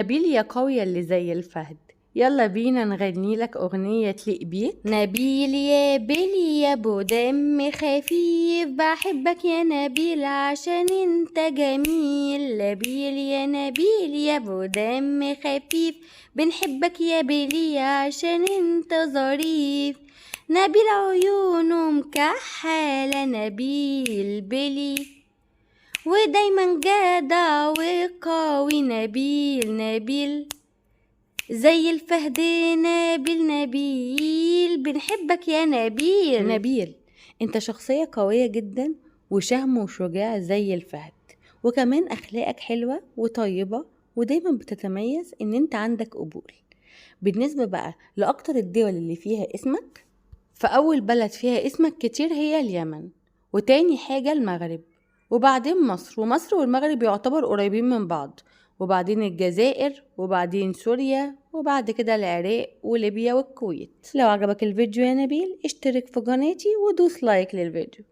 نبيل يا قوية اللي زي الفهد، يلا بينا نغني لك أغنية تليق بيك. نبيل يا بيلي يا ابو دم خفيف، بحبك يا نبيل عشان انت جميل. نبيل يا نبيل يا ابو دم خفيف، بنحبك يا بيلي عشان انت ظريف. نبيل عيونه مكحلة، نبيل بيلي ودايما جدع وقوي. نبيل نبيل زي الفهد، نبيل نبيل بنحبك يا نبيل. نبيل انت شخصية قوية جدا وشهم وشجاع زي الفهد، وكمان اخلاقك حلوة وطيبة، ودايما بتتميز ان انت عندك قبول. بالنسبة بقى لأكتر الدول اللي فيها اسمك، فأول بلد فيها اسمك كتير هي اليمن، وتاني حاجة المغرب، وبعدين مصر، ومصر والمغرب يعتبر قريبين من بعض، وبعدين الجزائر، وبعدين سوريا، وبعد كده العراق وليبيا والكويت. لو عجبك الفيديو يا نبيل اشترك في قناتي ودوس like للفيديو.